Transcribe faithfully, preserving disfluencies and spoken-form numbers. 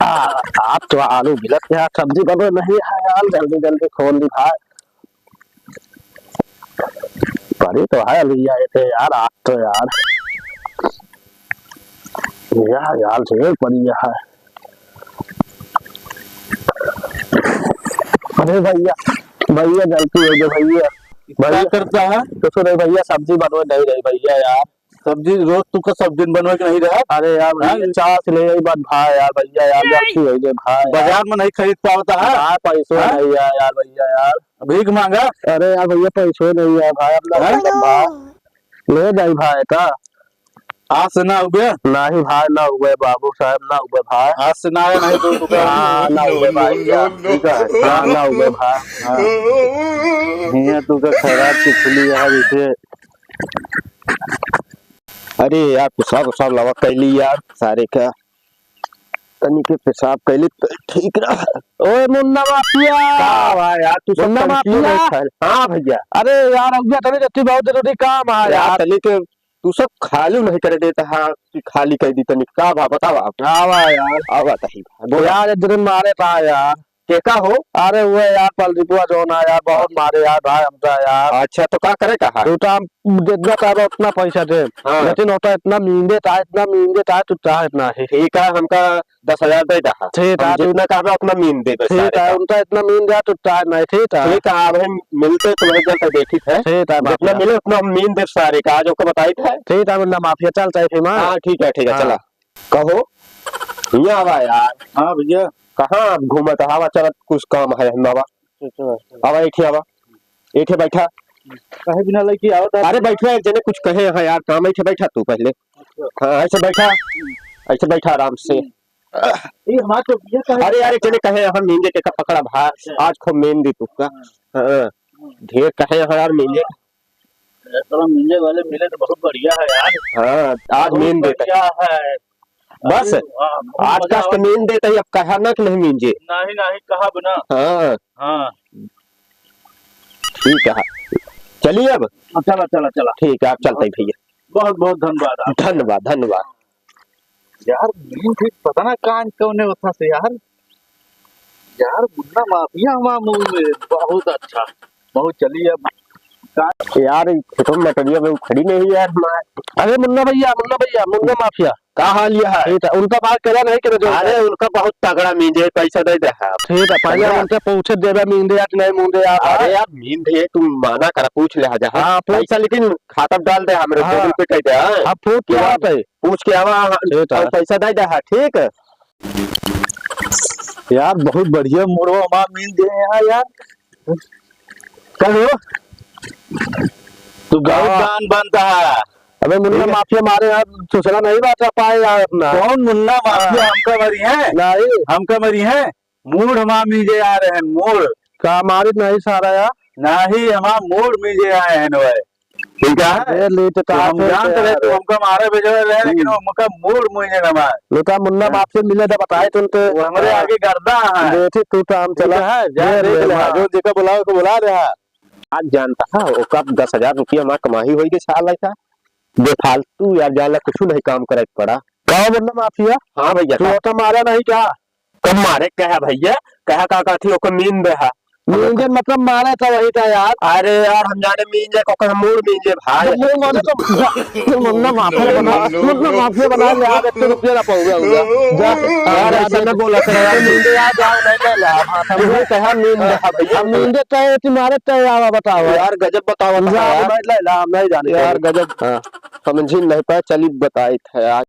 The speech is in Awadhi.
आ, आप तो आलू मिलत यार, सब्जी बनो नहीं है यार, जल्दी जल्दी खोल ली भाई। परी तो है भैया, ये थे यार, आप तो यार, या यार, ढेर परी है। अरे भैया, भैया, गलती हो गई भैया। क्या भैया, करता है? कुछ नहीं भैया, सब्जी बनवे नहीं रही भैया यार। सब्जी रोज तुका सब्जी बनवे के नहीं रहा? अरे यार भैया, हाँ? चाह से ले आई बात भाई यार, भैया यार, गलती हो गई भाई यार। बाजार में नहीं खरीद पावता है? भाई, पैसो हाँ? नहीं है यार, भैया यार। भीख मांगा? अरे यार भैया, पैसो नहीं है भाई, अपना हाँ? भाई। ले जाई भाई का। आज से ना हुए? नहीं भाई, ना हुए बाबू साहब, ना हुए भाई। आज से ना आया नहीं तो, तो हाँ, ना हुए भाई, no, no, no, ठीक है? हाँ, ना हुए भाई। हाँ। हियाँ तू का खैरात की खुली है जैसे। अरे यार, पेशाब, पेशाब लावा कैली यार, सारे का। तनी के पेशाब कैली तो ठीक रहा। ओए मुन्ना माफिया। का बा यार, तू सब मुन्ना टंकी माफिया। नहीं खाए। हाँ भैया। अरे यार, अगुआ तनी जल्दी, बहुत जरूरी काम है यार, यार। तनी के तू सब खाली नहीं करे देता है कि खाली कर दी तनी। का बा बतावा। आवा यार। आवा तही बा। बोला। यार, एक दिन मारे था यार। के का हो? अरे वो यार, पलदीपुआ जौन है यार, बहुत मारे यार भाई हमका यार। अच्छा, तो का करे का है? तू तो हम जितना चाहे उतना पैसा दे, हाँ। लेकिन होता इतना मींदे था, इतना मींदे था, तू चाहे इतना ही। ठीक है, हमका दस हजार दे दहा। ठीक हम है, तू जितना कहबे उतना मीन देबे ठीक सारे है, का। उनका इतना मीन दिया, तू चाहे नहीं, ठीक है। ठीक है, अब हम मिलते तो वही जल तक देखी थे। ठीक है, जितना बाप रे। मिले उतना हम मीन देब सारे का, आज ओके बताई थे। ठीक है, मुन्ना माफिया, चल चाहे फिर, हाँ। हाँ, ठीक है, ठीक है, हाँ। चला। कहो, हियाँ आवा यार। हाँ भैया। कहाँ आप घूमत हवा? चलत कुछ काम है हम बाबा। अच्छा, अच्छा, अच्छा। आवा, एठे आवा। एठे बैठा। कहे बिना लड़की आवत है। अरे बैठा, एक जने कुछ कहे हैं यार, काम एठे बैठा तू पहले। अच्छा। हाँ, ऐसे बैठा, ऐसे बैठा आराम से। हम्म। ये हमारे तो भैया कहे अरे यार, एक जने कहे हैं, हम मींजे के का पकड़ा भा, अच्छा। आज खूब मीन दी तुक्का। हाँ। हाँ, हाँ। ढेर कहे हैं यार मींजे। अरे, थोड़ा मिलने वाले मिले तो बहुत बढ़िया है यार। हाँ, आज बहुत मीन देता है। बढ़िया है। बस, अरे, हाँ, बहुत आज मजा कष्ट आवत। मीन देता ही, अब कहा ना कि नहीं मीन जे। नहीं, नहीं, कहा बिना। हाँ। हाँ। ठीक है। चलिए अब। हाँ, चला, चला, चला। ठीक है, आप चलते हैं भैया। बहुत, बहुत धन्यवाद आप। धन्यवाद, धन्यवाद। यार, मीन भी पता ना कहाँ कौने होता से यार। यार, मुन्ना माफिया हमार मुंह में बहुत अच्छा। बहुत चली अब। का- यार, ई खेतों में मटरिया में खड़ी नहीं यार हमार। अरे मुन्ना भैया, मुन्ना भैया, मुन्ना माफिया। का हाल ये है? ठीक है, उनका बात करा नहीं करे जो अरे, है। उनका बहुत तगड़ा मींजे, पैसा दे दे है। ठीक है, पहले समझा? उनसे पूछे देवे मींजे या कि नहीं मींजे यार। अरे यार, मींजे, तू माना कर, पूछ ले जा। हाँ, पूछ। पैसा लेकिन खाता में डाल दे, हमरे हाँ। Google Pay कर दे, हाँ। अब पूछ के क्या आवत है? पूछ के आवा, ठीक है। और पैसा दे दे, हाँ, ठीक है। यार, बहुत बढ़िया मोड़वा हमार मिल गए यहाँ यार। कहो, तू बहुत हाँ। दान बनता है। अबे मुन्ना ठीक। माफिया मारे यार, दूसरा नहीं बात पाए यार अपना। कौन मुन्ना माफिया हाँ। हमका मरी है? नहीं। हमका मरी है? मूड़ हमार मिल जे आ रहे हैं, मूड़। का मारित नहीं सारा यार? नहीं, हमार मूड़ मिल जे आए हैं भाई। ठीक है? अरे, ले तो तो हम कहा जानत रहे, यार। तो हमका मारे भेजले रहे, लेकिन हम्म। हमका मूड़ मुझे ना मार। लुका मुन्ना हाँ। माफिया मिले तो बताए तुम तो। वो हमरे हाँ। आगे गर्दा है। देखी तू तो हम ठीक चला। है, जा ले, देख ले, ले, हाँ, हाँ। जो जेका बुलावे को बुला ले, हाँ। आज जानता है, ओका दस हजार रुपया हमार कमाई होई के साल ऐसा। बेफालतू यार, जाला कुछ नहीं काम करे के पड़ा। का मुन्ना माफिया? हाँ भैया, तू का? ओका मारा नहीं का? कब मारे? कहा भैया, कहा का, का थी ओकर नींद है। नींद मतलब मारे था वही था यार। अरे यार, हम जाने मीन जे, ओकर हम मूड़ मीन जे भाई। तो मूड़ मारे तो, तो मुन्ना माफिया बना, मुन्ना माफिया बना ले, आप एक रुपया ना पाऊंगा, होगा। जा, यार, जा, ऐसा जा, ना बोला कर यार। नींद यार, जाओ, नहीं ले ला, हाँ, हम तू कहा नींद है भैया। हम नींद तय, तुम्हारे तय आवा बताओ। यार, गजब बताओ, जा, यार। नहीं ले ला, हम नहीं जाने यार, देंगे। गजब। हाँ, समझी नहीं पाए, चली बताई था यार।